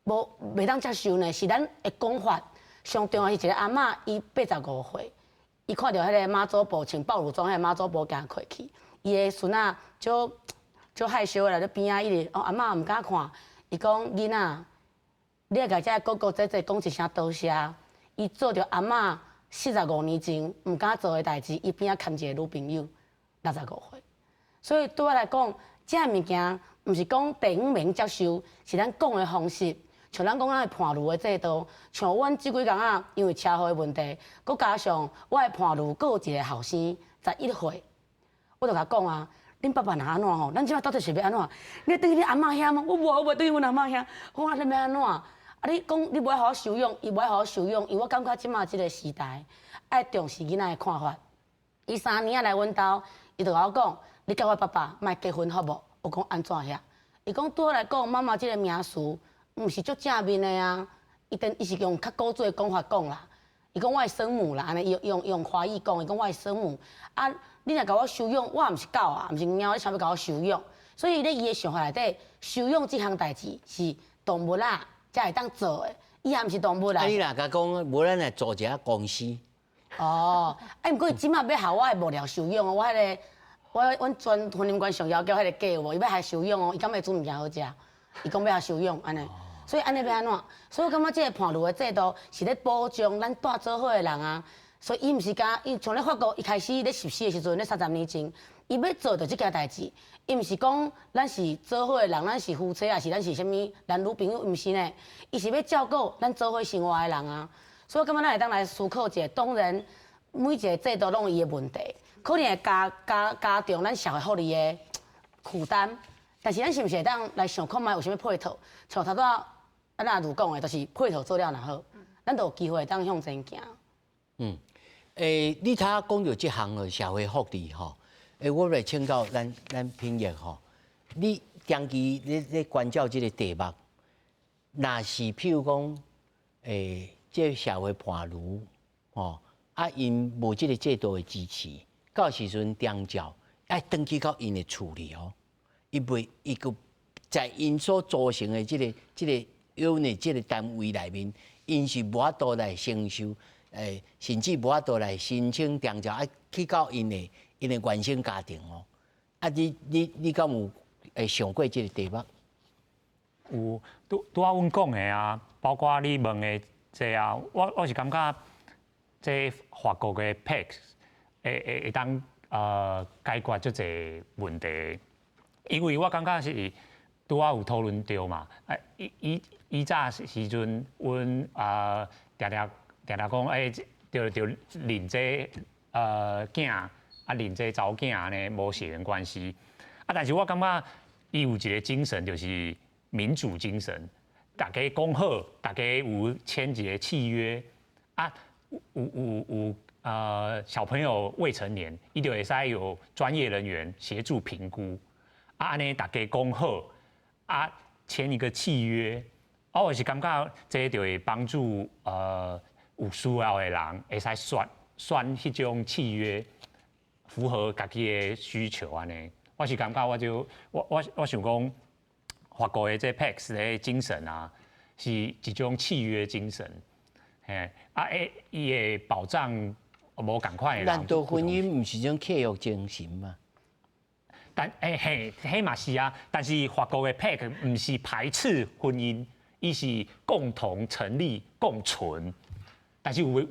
無袂當接受呢，是咱的講法。上重要是一個阿嬤，伊85歲，伊看著彼个媽祖婆穿暴露裝，彼个媽祖婆行過去。伊的孫仔足足害羞的啦，佇邊仔一直哦，阿嬤毋敢看。伊講囡仔，你愛共這个哥哥姐姐講一聲多謝。伊做著阿嬤45年前毋敢做的代誌，伊邊仔牽一个女朋友，65歲。所以對我來講，這个物件毋是講地方袂接受，是咱講的方式。像咱講咱的伴侶的制度，像阮這幾工仔，因為車禍的問題，閣加上我的伴侶閣有一個後生，11歲。我就共講啊，恁爸爸若按怎吼，咱這擺到底是欲按怎？你欲轉去恁阿嬤遐嗎？我無，我袂轉去阮阿嬤遐。我講啊，你欲按怎？啊，你講你無愛予我收養，伊無愛予我收養，因為我感覺這擺這个時代愛重視囡仔的看法。伊3年仔來阮兜，伊就共我講，你佮我爸爸莫結婚好無？我講按怎遐？伊講對我來講，媽媽這个名詞毋是足正面的啊。伊等伊是用較古早的講法講啦。伊講我的生母啦，按呢用華語講，伊講我的生母啊。你若共我收養，我也毋是狗啊，毋是貓，你啥欲共我收養？所以咧，伊的想法內底，收養這項代誌是動物仔才會當做的，伊也毋是動物啊。啊，你若共講，無咱來組一下公司。哦，啊，毋過伊這擺欲予我的幕僚收養哦，我彼个，我阮全雲林縣上枵叫彼个計有無？伊欲予收養哦，伊感覺煮物件好食，伊講欲予收養按呢。所以按呢欲按怎？所以我感覺這个伴侶的制度是咧保障咱蹛做伙的人啊。所以伊毋是敢，伊像咧法國，伊開始咧實施的時陣，咧30年前，伊欲做著這件代誌，伊毋是講咱是做伙的人，咱是夫妻，抑是咱是啥物男女朋友，毋是呢，伊是欲照顧咱做伙生活的人啊。所以我感覺咱會當來思考一下，當然每一个制度攏有伊的問題，可能會加加加重咱社會福利的負擔，但是咱是毋是會當來想看覓有啥物配套？像頭拄仔咱阿如講的，就是配套做了若好，咱就有機會會當向前行。你頭仔講著這項的社會福利吼，我來請教咱品業吼，你長期咧咧關照這個題目，若是譬如講，這個社會伴侶吼，啊，𪜶無這个制度的支持，到時陣長照愛轉去到𪜶的厝裡哦，伊袂伊閣在𪜶所組成的這个 unit 這个單位內面，𪜶是無法度來承受，甚至無法度來申請長照，啊，去到𪜶的原生家庭哦。啊，你敢有會想過這个題目？有，拄拄仔阮講的啊，包括你問的這啊，我是感覺這法國的 PACS 會當解決足濟問題，因為我感覺是拄仔有討論著嘛，啊以早時陣，阮啊定定定定講，著著認這囝啊認這查某囝按呢無血緣關係，啊，但是我感覺伊有一个精神，就是民主精神，大家講好，大家有簽一个契約，啊，有小朋友未成年，伊就會使有專業人員協助評估，啊，按呢大家講好，啊，簽一個契約，啊，我是感覺這就會幫助有需要的人會使選選彼種契約，符合家己的需求按呢。我是感覺我就我我我想講，法國的這 PACS 的精神啊，是一種契約精神，嘿，啊，伊會保障無仝款的人。難道婚姻毋是種契約精神嗎？但嘿，彼嘛是啊，但是法國的 PACS 毋是排斥婚姻，伊是共同成立共存。但是有一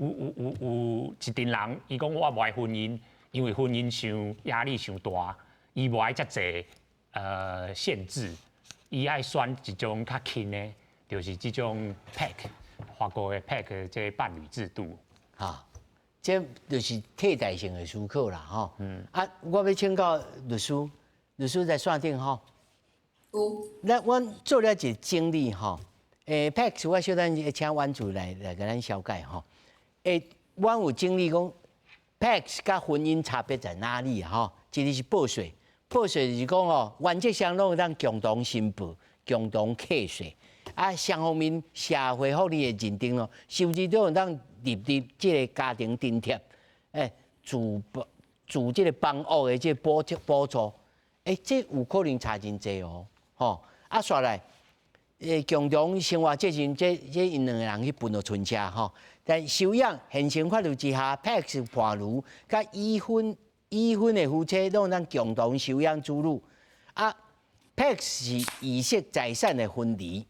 陣人，伊講我無愛婚姻，因為婚姻傷壓力傷大，伊無愛遮濟限制，伊愛選一種較輕的，就是這種 PACS，法國的 PACS 這伴侶制度。哈，這就是替代性的思考啦，吼。啊，我欲請教律師，律師在線頂吼。有。咱阮做了一個整理吼。PACS 我小等請婉主來共咱小解吼。阮有整理講，PACS 佮婚姻差別在哪裡吼？一个是報稅，報稅就是講吼，原則上攏會當共同申報、共同課稅。啊，雙方面社會福利的認定咯，收入都會當入入這个家庭津貼，住住這个房屋的這个補助，這有可能差真濟哦，吼。啊，煞來，共同生活責任，這𪜶兩个人去分落存車吼。但收養現行法律之下，PACS 伴侶佮已婚的夫妻攏會當共同收養子女。啊，PACS 是儀式財產的分離，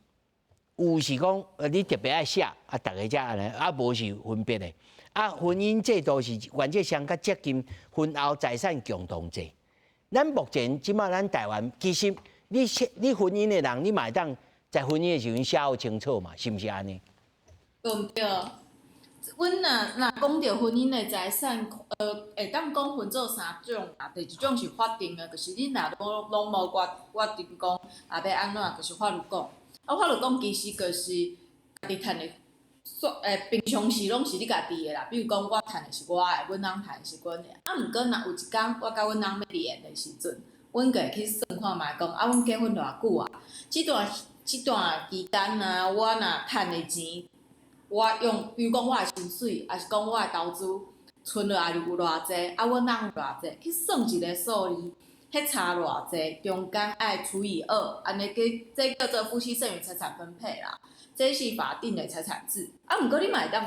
有是講你特別愛寫，啊，逐个才按呢，啊，無是分別的。啊，婚姻制度是原則上較接近婚後財產共同制。咱目前這馬咱台灣其實你婚姻的人，你嘛會當在婚姻的時陣寫好清楚嘛，是毋是按呢？對毋對？阮若講著婚姻的財產，會當講分做三種啦。第一種是法定的，就是恁若攏無決定講啊欲按怎，就是法律講。啊，法律講其實就是家己趁的，平常時攏是你家己的啦。比如講，我趁的是我的，阮翁趁的是阮的。啊，毋過若有一工我佮阮翁欲離緣的時陣，阮就會去算看覓講，啊，阮結婚偌久啊？這段期間啊，我若趁的錢，我用，比如講我的薪水，抑是講我的投資，存落來有偌濟，啊，阮翁有偌濟，去算一个數字，彼差偌濟，中間愛除以二，按呢叫這叫做夫妻剩餘財產分配啦。這是法定的財產制。啊，毋過你嘛會當，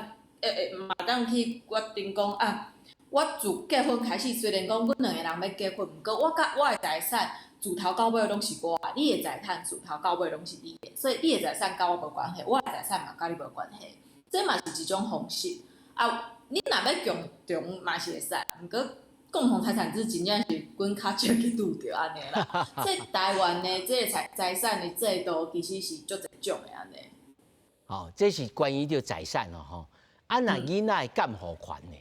嘛當去決定講啊，我自結婚開始，雖然講阮兩个人欲結婚，毋過我佮我的財產自頭到尾攏是我的，你的財產自頭到尾攏是你的，所以你的財產佮我無關係，我的財產嘛佮你無關係。這嘛是一種方式。啊，你若欲共同嘛是會使，毋過共同財產制真正是阮較少去拄著按呢啦。這台灣的這个財產的制度其實是足濟種的按呢。吼，這是關於著財產咯吼。啊，若囡仔的監護權呢？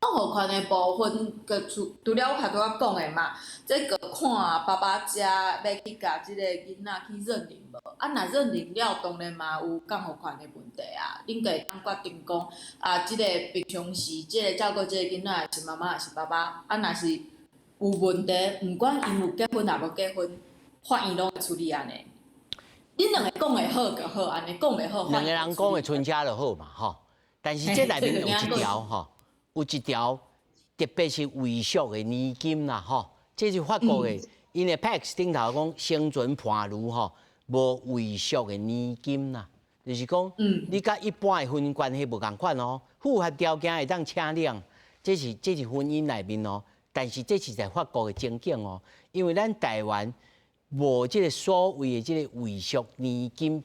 監護權的部分，閣除了我頭拄仔講的嘛，這閣看爸爸遮欲去共這个囡仔去認領無？啊，若認領了，當然嘛有監護權的問題啊。恁就會當決定講，啊，這个平常時，這个照顧這个囡仔的是媽媽還是爸爸？啊，若是有問題，毋管𪜶有結婚抑無結婚，法院攏會處理按呢。恁兩个講會好就好，按呢講袂好，兩个人講會春車就好嘛，吼。但是這內面有一條吼，有一條特別是遺囑的年金啦吼，這是法國的，𪜶的 PACS 頂頭講生存伴侶吼無遺囑的年金啦，就是講你佮一般的婚姻關係無仝款哦，符合條件會當請領，這是婚姻內面哦，但是這是在法國的情景哦，因為咱台灣無這個所謂的這個遺囑年金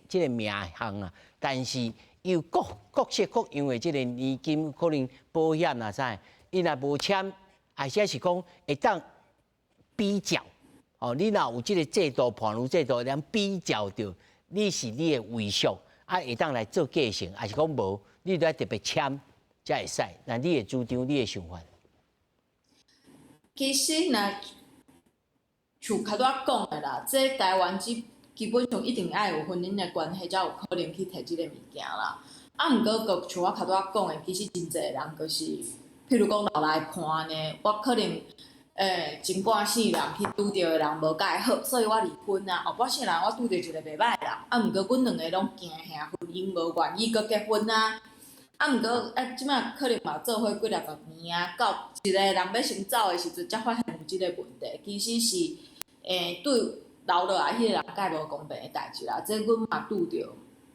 這個名項啊，但是有各式各樣的這個年金，可能保險啊啥，伊若無簽，或者是講會當比較，哦，你若有這個制度，伴侶制度，會比較著你是你的遺囑，啊，會當來做繼承，抑是講無，你都愛特別簽才會使。那你的主張，你的想法？其實若像較拄仔講的啦，這台灣基本上一定愛有婚姻的關係，才有可能去提這個物件啦。啊，毋過閣像我較拄仔講的，其實真濟人就是，譬如講老來伴呢，我可能前半世人去拄著的人無佮好，所以我離婚啊。後半世人我拄著一個袂䆀的人，啊，毋過阮兩个攏驚嚇婚姻，無願意閣結婚啊。啊，毋過啊，這擺可能嘛做伙幾若十年啊，到一個人欲先走的時陣，才發現有這個問題，其實是對留落來彼個人蓋無公平的代誌啦。這阮嘛拄著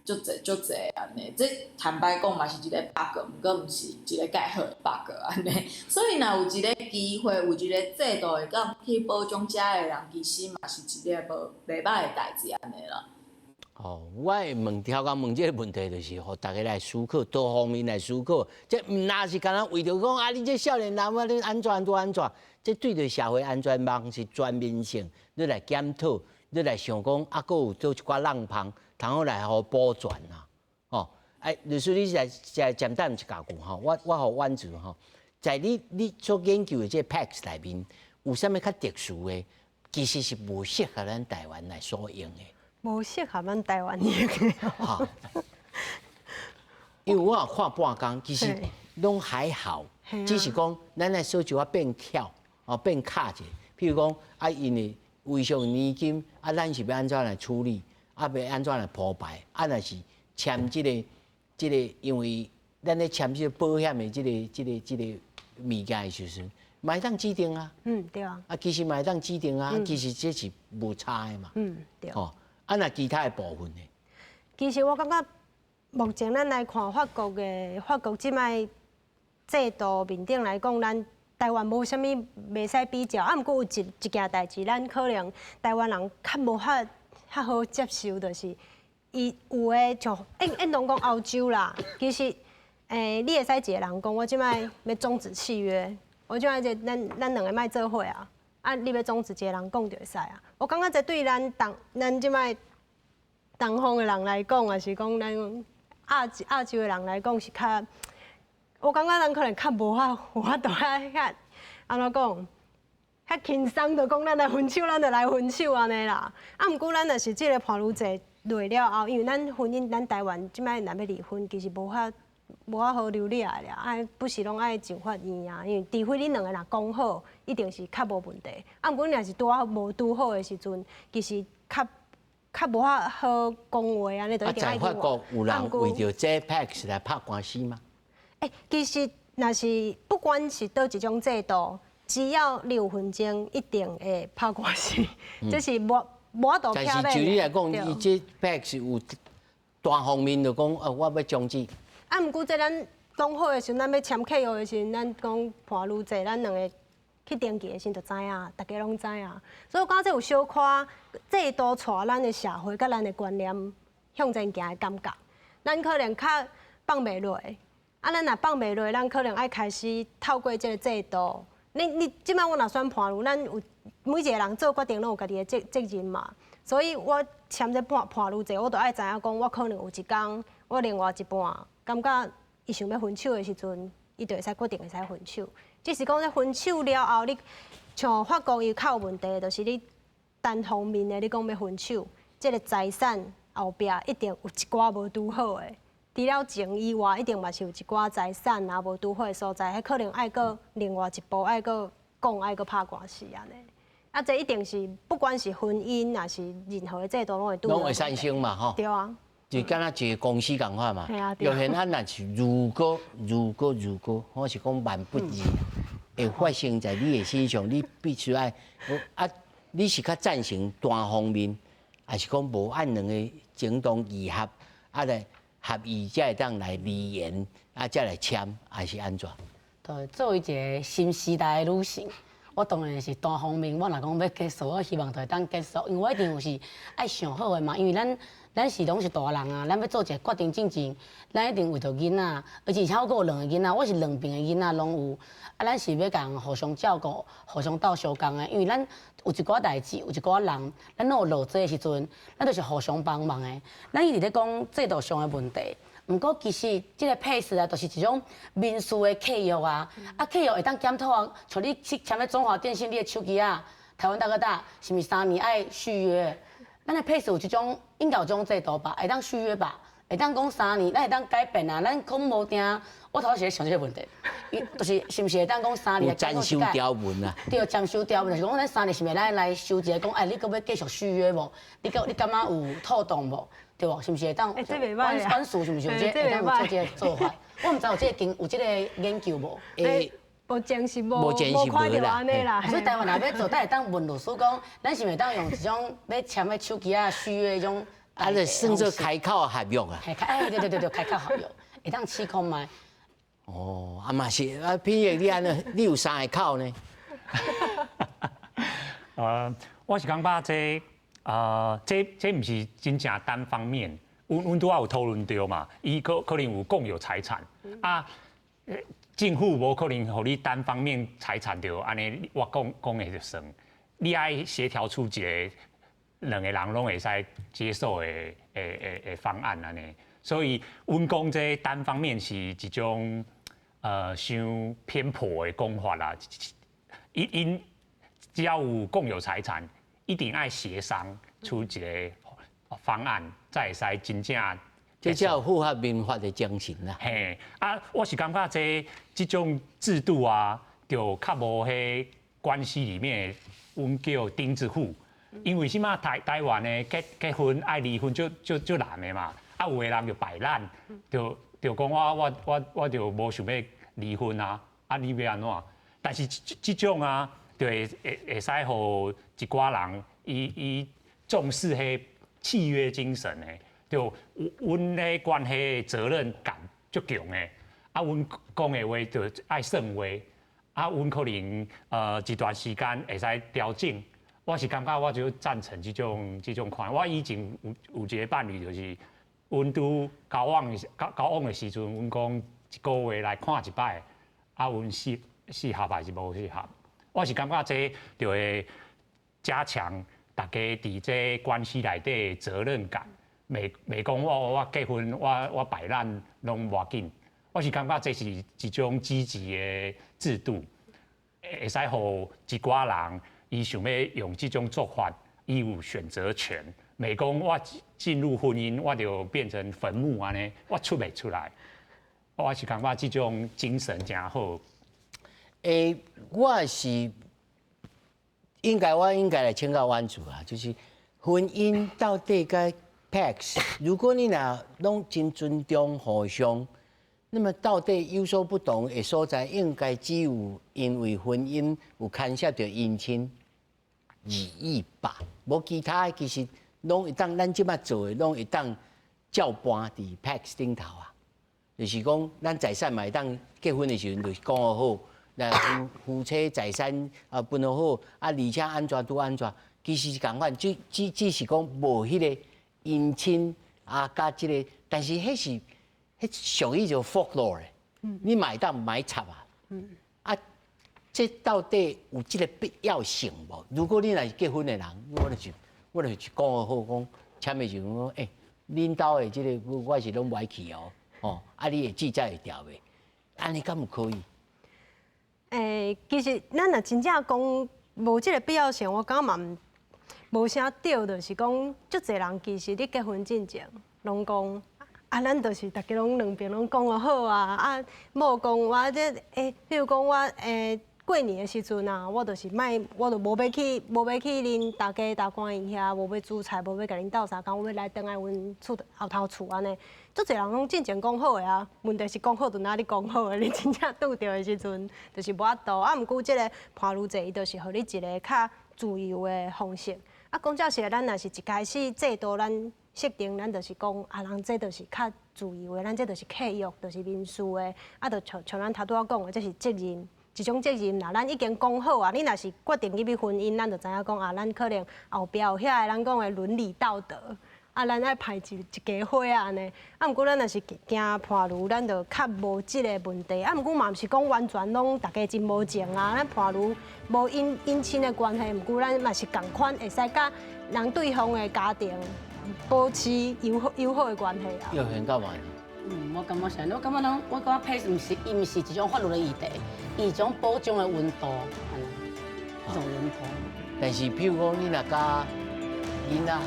足濟足濟按呢，這坦白講嘛是一個 bug，毋過毋是一個蓋好的 bug 按呢。所以若有一個機會，有一個制度會當去保障遮的人，其實嘛是一個無袂䆀的代誌按呢啦。哦，我會問超工問這個問題，就是予大家來思考，多方面來思考。這毋若是干焦為著講啊，你這少年人啊，你按怎按怎按怎？這對著社會安全網是全面性，你來檢討，你來想講，啊，閣有做一寡漏縫，通好來予補全啊。哦，哎，律師，你來來簡單一句吼，我予婉子吼，在你所研究的這個 PACS 內面，有啥物較特殊的？其實是無適合咱台灣來所用的。無適合咱台灣用的。哈，因為我有看半工，其實攏還好，只是講咱來小少仔變巧，哦變卡者。譬如講啊，因為遺囑年金啊，咱是欲按怎來處理？啊，欲按怎來鋪排？啊，若是簽這個，因為咱咧簽這個保險的這個物件的時陣，嘛會當指定啊。對啊。啊，其實嘛會當指定啊，其實這是無差的嘛。對。哦，啊，若其他的部分呢？其實我感覺目前咱來看法國的法國這擺制度面頂來講，咱台灣無啥物袂使比較。啊，毋過有一件代誌，咱可能台灣人較無法較好接受，就是伊有的像應當講歐洲啦，其實你會使一個人講，我這擺欲終止契約，我這擺這咱兩个莫做伙啊，啊，你欲終止一個人講就會使啊。我感覺這對咱這擺東方的人來講，抑是講咱亞洲的人來講是較，我感覺咱可能較無法有法度遐遐按怎講，較輕鬆就講咱來分手，咱就來分手按呢啦。啊，毋過咱若是這個伴侶制落了後，因為咱婚姻，咱台灣這擺若欲離婚，其實無法好留掠的啦，啊，不是攏愛上法院啊，因為除非恁兩个若講好，一定是較無問題。啊，毋過若是拄仔無拄好的時陣，其實較無法好講話按呢，就一定愛啊，在法國有人為著這 PACS 來拍官司嗎？欸，其實若是不管是佗一種制度，只要你有紛爭，一定會拍官司，這是無法度。但是就你來講，伊這 PACS 有單方面就講，哦，我欲終止。啊，毋過這咱講好的時陣，咱欲簽契約的時陣，咱講伴侶制，咱兩个去登記的時陣就知影，大家攏知影。所以我感覺這有小可制度帶咱的社會佮咱的觀念向前行的感覺。咱可能較放袂落，啊，咱若放袂落，咱可能愛開始透過這個制度。你這擺我若選伴侶，咱有每一個人做決定攏有家己的責任嘛。所以我簽這伴侶制，我就愛知影講，我可能有一工，我另外一半感覺伊想欲分手的時陣，伊就會使決定會使分手。只是講這分手了後，你像法國伊較有問題，就是你單方面的你講欲分手，這個財產後壁一定有一寡無拄好的。除了錢以外，一定嘛是有一寡財產啊無拄好的所在，彼可能愛閣另外一步愛閣講，愛閣拍官司按呢。啊，這一定是不管是婚姻，抑是任何的制度，攏會拄。攏會產生嘛，吼。對啊。就敢若一个公司仝款嘛。玉賢啊，若是如果如果如果，我是講萬不二，會發生在你的身上，你必須愛啊，你是較贊成單方面，還是講無按兩个情同意合，啊來合意才會當來離言，啊才來簽，還是按怎？對，作為一个新時代的女性，我當然是單方面。我若講欲結束，我希望就會當結束，因為我一定有是愛想好的嘛。因為咱是攏是大人啊，咱欲做一个決定進前，咱一定為著囡仔，而且我閣有兩个囡仔，我是兩邊的囡仔攏有。啊，咱是欲共互相照顧、互相鬥相共的，因為咱有一寡代誌，有一寡人，咱攏有落濟的時陣，咱就是互相幫忙的。咱一直咧講制度上的問題。毋過其實這个 PACS 啊，就是一種民事的契約啊。啊，契約會當檢討啊，像你去簽咧中華電信，你的手機啊，台灣大哥大，是毋是3年愛續約？咱的 PACS 有這種應該有這種制度吧？會當續約吧？會當講三年，咱會當改變啊？咱講無定，我頭先是咧想這个問題，伊就是是毋是會當講三年？有暫收條文啊？對，暫收條文就是講咱三年是毋是咱來修一个講，哎，你閣欲繼續續約無？你閣你感覺有妥當無？對無？是毋是會當？欸，這袂䆀啊！阮事是毋是有這會當有做這个做法？我毋知有這个經有這个研究無？欸，目前是無，無看著按呢啦。所以台灣若欲做，咱會當問律師講，咱是毋是會當用一種欲簽的手機仔續約彼種？啊，就算做開口合約啊。哎，對對對對，開口合約會當試看覓。哦，啊嘛是啊，品義你按呢，你有三个口呢？我是感覺這這毋是真正單方面，阮拄仔有討論著嘛，伊可能有共有財產啊，政府無可能予你單方面財產就按呢，我講講的就算，你愛協調出一个兩个人攏會使接受的方案按呢，所以阮講這單方面是一種傷偏頗的講法啦，𪜶只要有共有財產，一定愛協商出一个方案，才會使真正。這才符合民法的精神啦。嘿，啊，我是感覺這種制度啊，就較無彼關係裡面，阮叫釘子戶。因為什麼台灣的結婚愛離婚就難的嘛，啊有的人就擺爛，就講我就無想欲離婚啊，啊你欲按怎？但是這種啊，就會使予一寡人伊重視彼契約精神的，就阮咧關係責任感足強的，啊阮講的話就愛算話，啊阮可能一段時間會使調整。我是感覺我就贊成這種款。我以前有一个伴侶，就是阮拄交往的時陣，阮講一个月來看一擺，啊，阮適合還是無適合？我是感覺這就會加強大家佇這關係內底責任感。袂講我結婚我擺爛攏無要緊。我是感覺這是一種積極的制度，會使予一寡人。伊想欲用這種做法，伊有選擇權。袂講我進入婚姻，我就變成墳墓按呢，我出袂出來。我是感覺這種精神誠好。欸，我是應該我應該來請教婉珠啊，就是婚姻到底該 PACS，如果你若攏真尊重互相，那麼到底有所不同的所在，應該只有因為婚姻有牽涉著姻親而已吧？無其他的，其實攏會當咱這擺做的，攏會當照搬佇 PACS 頂頭啊。就是講，咱財產嘛會當結婚的時陣就講好，來夫妻財產啊分好，啊而且按怎拄按怎，其實是仝款，只是講無彼个姻親啊，佮這个，但是彼是彼屬於就 folklore 的，你嘛會當埋插啊，啊，這到底有這个必要性無？如果你若是結婚的人，我就是講好講，簽的時陣講，欸，恁兜的這个我是攏無愛去哦，哦，啊，你的記載會調袂？按呢敢有可以？欸，其實咱若真正講無這个必要性，我感覺嘛無啥對，就是講足濟人其實你結婚進前攏講啊，咱就是逐家攏兩邊攏講好啊，啊，某講我這欸，比如講我欸，過年的時陣啊，我就是莫，我就無欲去，無欲去恁大家大官𪜶遐，無欲煮菜，無欲共恁鬥相共，我欲來轉來阮厝後頭厝按呢。足濟人攏進前講好的啊，問題是講好就哪咧講好的，你真正拄著的時陣，就是無法度。啊，毋過這个伴侶制，伊就是予你一个較自由的方式。啊，講真實，咱若是一開始制度咱設定，咱就是講啊，人這就是較自由的，咱這就是契約，就是民事的。啊，就像像咱頭拄仔講的，這是責任。一種責任啦，咱已經講好啊。你若是決定入去婚姻，咱就知影講啊，咱可能後壁有遐个咱講的倫理道德，啊，咱愛排一一家伙啊按呢。啊，毋過咱若是行伴侶，咱就較無這个問題。啊，毋過嘛毋是講完全攏大家真無情啊。咱伴侶無姻姻親的關係，毋過咱嘛是仝款會使佮人對方的家庭保持友好友好的關係啊。要很幹嘛？嗯，我感覺是按呢，我感覺攏，我感覺彼毋是，伊毋是一種法律的議題，伊是一種保障的溫度，按呢，一種溫度。但是，譬如講，你若佮囡仔的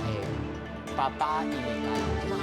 爸爸，伊會共這馬